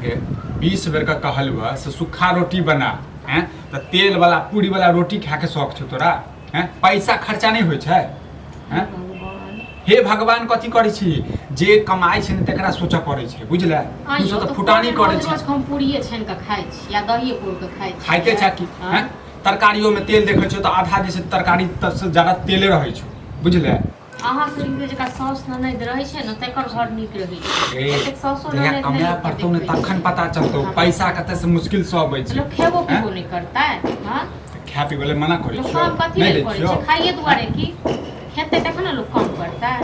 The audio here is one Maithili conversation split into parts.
के 20 बेर के कहलुआ से सूखा रोटी बना हैं तऽ तेल वाला पूरी वाला रोटी खाए के शौक छौ तोरा हैं पैसा खर्चा नहि होइ छै हैं भगवान हे भगवान कथी करै छी जे कमाइ छै ने तकरा सोचऽ पड़ै छै बुझले तू सब तऽ फुटानी करै रोज छै हम पूड़िए छानि कऽ खाइ छी या दहिए पौर कऽ खाइ छी खाइते छै कि हाँ। हैं तरकारियोमे तेल देखै छियौ तऽ आधा जे छै तरकारी तऽ ज्यादा तेले रहै छौ बुझले अहाँ से नीक जेकरा साउस ननैद रहै छै ने तकर घर नीक रहै छै ए, एतेक साउसो जहिया ननैद कमाए नहि पड़तौ ने देखबै छै। तखन पता चलतौ हाँ। पैसा कतऽ से मुश्किल से अबै छै लोक खेबो हैं? पीबो नहि करतै हँ तऽ खाय पीबै लए मना करै लोक छियौ काम कथी नहि लेल दै करै छियौ छै खाइए दुआरे की खेतै तखन ने लोक काम करतै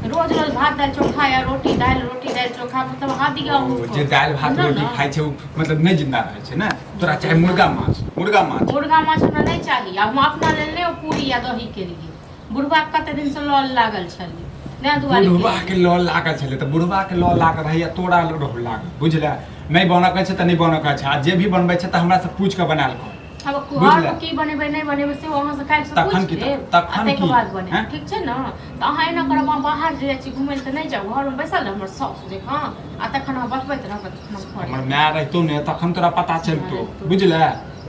रोज रोज भात दालि चोखा या रोटी दालि चोखा मतलब हाथ दिया ओ, जे दालि भात रोटी खाइ छै ओ मतलब नहि जिन्दा रहै छै ने तोरा चाही मुर्गा माछ मुर्गा माछ मुर्गा माछ हमरा नहि चाही आ हम अपना लेल नहि ओ पूरी या दही केलियै बुढ़बा के कते दिन से लल लागल छलै तें दुआरे बुढ़बा के लऽ लागल छलै तऽ बुढ़बा के लऽ लागल रहै या तोरा रहू लागल बुझले नहि बनऽ के छै तऽ नहि बनऽ के छै आ जे भी बनबै छै तऽ हमरा से पूछि कऽ बनायल कर आब बुझले। घरमे की बनेबै नहि बनेबै से अहाँ से काल्हि से तखन पूछि की लेब तखन आ ताहिके की? बाद बनेब हैं? ठीक छै ने तऽ अहाँ एना करब अहाँ बाहर जे जाइ छी घुमै लए तऽ नहि जाउ घरमे बैसल रहब हमर साउस जकाँ आ तखन अहाँ बतबैत रहब तखन हम हमर करब माय रहितौ ने तखन तोरा पता चलतौ रहितौ। बुझले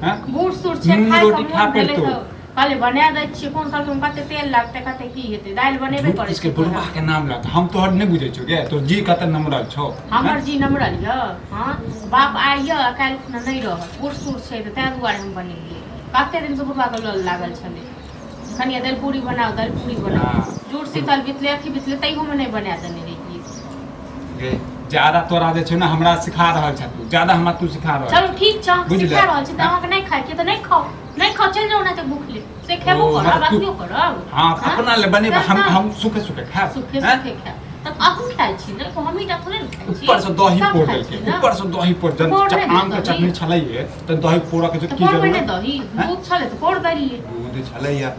हैं बूढ़ सूढ़ छै नून खाय के रोटी खा मोन भेलै पड़तौ। तऽ कहलियै बना दै छियै कोन कहलकै ओहिमे कते तेल लागतै कते की हेतै दालि बनेबे झूठ करै फूस के छै बुढ़वा के नाम लग हम तोहर नहि बुझै छौ गे तोर जी कते नमरल छौ हमर जी नमरल यऽ हँ बाप आइ यऽ आ काल्हि खुना नहि रहत बूढ़ सूढ़ छै तऽ ताहि दुआरे हम बनेलियै कते दिनसँ बुढ़बाके लल लागल छलै कनिया दालि पूरी बनाउ दालि पूरी बनाउ हँ। जुड़ शीतल बितले अथी बितले तैयोमे नहि बना देने रहियै गे ज्यादा तोरा जे छौ ने हमरा सिखा रहल छ तू ज्यादा हमरा तू सिखा रहल चलू ठीक छै अहाँके बुझलियै? सिखा रहल छी तऽ अहाँके नहि खायके तऽ नहि खाउ नहि खाउ चलि जाउ नहि तऽ भूखले से खेबो ओ, करब मतलब तू- अथियो करब हाँ अपना ले बनेबै हम तऽ- हम सूखे सूखे खायब सुखे हैं? सुखे खायब तऽ अहूँ खाइ छी ने हमही टा थोड़े ने खाइ छी ऊपर से दही सब पोर खाइ देलकै छी ने। ऊपर से दही पोर जन पोर नहि आम के दही। चटनी छलैये तऽ दही पोरऽ के तऽ की पोरबै ने जरूरत दही हैं? दूध छलै तऽ पोर देलियै दूध छलैया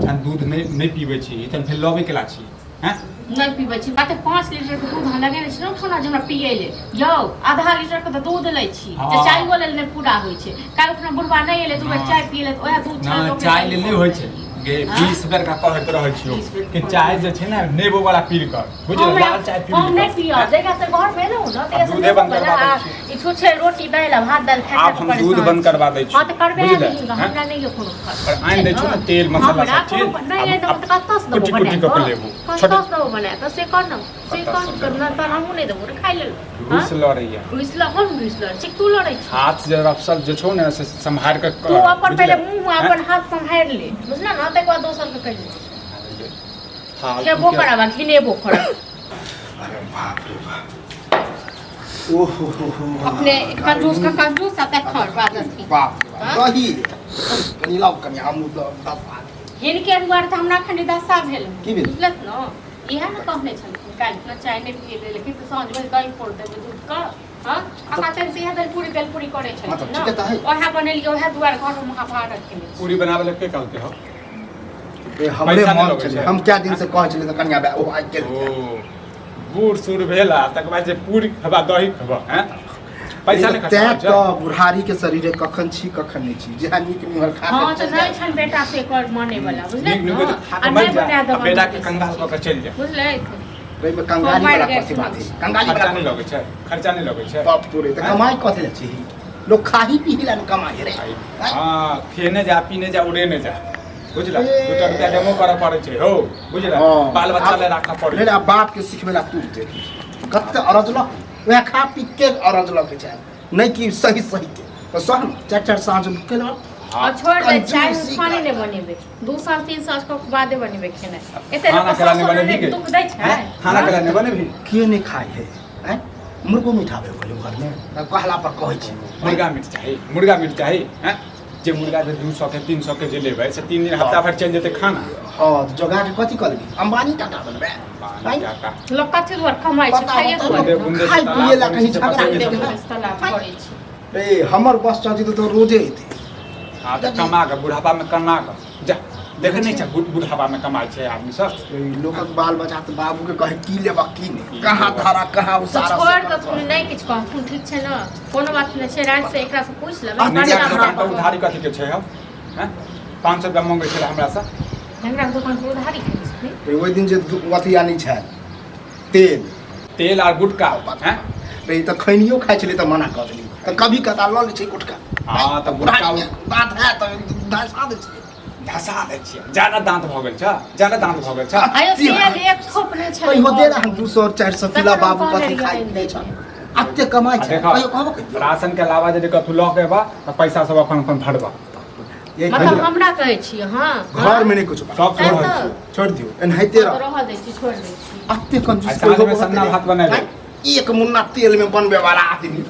जहन दूध नहि नहि पीबै छी तहन फेर लबै केला छी हैं नहि पीबै छी कते 5 लीटर के दूध अहाँ लगेने छी ने उठौना जे हमरा पियै लेल यौ आधा लीटर के तऽ दूध लै छी जे हाँ। चायो लेल नहि पूरा होइ छै काल्हि खुना बुढ़बा नहि एलै 2 बेर नहि। चाय पियै तऽ ओएह दूध छलै नहि तऽ ओकरे चाय लेल नहि होइ छै गे हाँ? 20 बेर का कहैत रहै छियौ 20 बेर कि कहैत चाय जे छै ने नेबो वाला पी कर बुझल हमरा लाल चाय पी हम नहि पियब जहिया से घर मे एलहुँ ने तहिया से दूधे नेबो बंद वाला करबा दै आ छी। ई छुच्छे रोटी दालि आ भात दालि खा आब खा हम कऽ दूध परेशान बंद छी। करबा दै छी हँ तऽ करबे बुझले दिही हैं? हमरा नहि यऽ कोनो फर्क पर आनि दै छौ ने तेल मसाला हमरा सब चीज कोनो नहि आब- आनि देबो तऽ कतऽ से देबो कुटी कुटी बना कऽ कऽ लेबो छोटे कतऽ से देबो बना कऽ से कर ने से कतऽ कर से देबो? ने तहन हमहूँ नहि देबो रे खाइ लेल घूस लड़ैया घुसि लऽ हम घुसि लड़ै छी तू लड़ै छी हाथ जे रफसल जे छौ ने से सम्हारि कऽ तू कर, अपन पहिले बुझले? मुँह अपन हाथ सम्हारि ले बुझल ने ताहिके बाद दोसरके कहि दे फालतू खेबो के- करब आ घिनेबो करब अरे बाप रे बाप ओहो हो हो अपने कंजूस का कंजूस आ तखन बाद अथी बाप रे बाप दही कनि लाउ कनि हमहूँ दऽ दस आदमी हिनके दुआरे तऽ हमरा खनि दशा भेल की भेल? बुझलक ने इएह ने कहने छलखिन काल्हि खुना चाय नहि पिएले लेकिन तऽ साँझ भेल दही फोड़ देबै दूध के हँ आ तहन से इएह दलपूरी दलपूरी करै हँ, तऽ छलखिन ठीके तऽ ने हइ। ओएह बनेलियै ओएह दुआरे घरमे महाभारत केने छी। पूरी बनाबै लए के कहलकै हौ ए, हमरे पैसा नहि मन लगै छलै छै। हम कए दिन से कहै छलियै तऽ कनिया बे ओ आइ गेल ओ बूढ़ सूढ़ भेला तकर बाद जे पूरी खेबा दही खेबा हैं पैसा नहि खर्चा तैं होइ छै तऽ बुढ़ारी के शरीर कखन छी कखन नहि छी जेहा नीक निहर खा हँ के तऽ चलि नहि जाउ। छनि बेटा से कर माने वाला बुझलै नीक नीक तऽ खा आ कऽ मरि नहि जा बना आ देबनि बेटा के कंगाल कऽ के चलि जा बुझलै एहिमे कंगाली मारि वाला गेल कथी बात है कंगाली खर्चा वाला नहि लगै छै खर्चा नहि लगै छै बाप तोरे तऽ कमाई कथी लै छी लोग खाही पीही ला ने कमाई रे आँय? हँ खेने जा पीने जा उड़ेने जा बुझला ए। दूटा रुपया जमो करऽ पड़ै छै हो बुझला हँ। बाल बच्चा ले राखऽ पड़ै नहीं, आब बाप के सिखबै ला तू दे कते अरजलक वएह खा पी के अरजलक छै नहीं कि सही सही के तऽ सह ने चारि चारि साँझ केलक हँ। और छोड़ दे चाय कंजूसी खाने कर। नहीं बनेबे 2 साल 3 साल के बादे बनेबे खेनाइ एते खाना लोक केला नहि सासुर बनेबही नहि के? दुख दै छै हैं? खाना केला नहि बनेबही के नहि खाइ है आँय मुर्गो मीट आबै गेलै घरमे तऽ कहला पर कहै छै मुर्गा मीट चाही मुर्गा मीट चाही हैं जे मुर्गा जे 200 के 300 के जे लेबै से 3 दिन हफ्ता भरि चलि जेतै खाना हँ तऽ जोगा के कथी करबी अंबानी टाटा बनबै बानी टाटा। लोक कथी दुआरे कमाइ छै पता खाइए बताउ दुआरे बुंदे बुंदे खाइ से पिए ला तालाब कहीं बनै छै, झगड़ा पते बुंदे नहि बुंदे से तालाब करै छै ए हमर बस चलती तऽ रोजे एतै हँ तऽ कमा कऽ बुढ़ापा मे कमा कऽ जा देखै नहि छै बुढ़ापा मे कमाइ छै आदमी सब ए, लोकक बाल बच्चा तऽ बाबू के कहे की लेबा की नहि की कहाँ लेबऽ? धरा कहाँ तो उसारा छोड़ से कऽ तू नहि किछु कहथुन ठीक छै ने कोनो बात नहि छै राति से एकरा से पूछि लेबै आ निचा बढ़िआँ के दुकान पर हमरा उधारी कथी के छै हम हैं 500 रुपया मंगै छलै हमरा से हमरा दोकान पर उधारी केने छथिन ए, ओहि दिन जे अथी आनै छल तेल तेल आर गुटखा हैं रही तऽ खैनियो खाइ छलै तऽ मना कऽ देली तऽ कभी कदा लऽ लै छै गुटखा। हँ, तऽ गुटखा दाँत है तऽ धसा दै छियै। धसा दै छियै, ज्यादा दाँत भऽ गेल छ, ज्यादा दाँत भऽ गेल छ। आयो तेल एक ठोप नहि छलै। कहियो दे रहा 200 400 किलो तखन हम बाबू कहने कथी रहियै खाइ आनि पियै दै छ छै। अते कमाइ आ छै देखो, कहियो कहबो कहियो। राशन के अलावा यदि कथू लऽ के एबा तऽ पैसा सब अपन अपन भरबा। यही मतलब कहियो। हमरा कहै छियै? हँ, घर में नहीं कुछ बात। सब तैं छोड़ तऽ। छोड़ दियौ एनाहिते रह। रहऽ दै छी, छोड़ि दै छी। अते कंजूस आ साँझमे सन्ना भात बनेबै। एक मुन्ना तेल में बनबे वाला आदमी।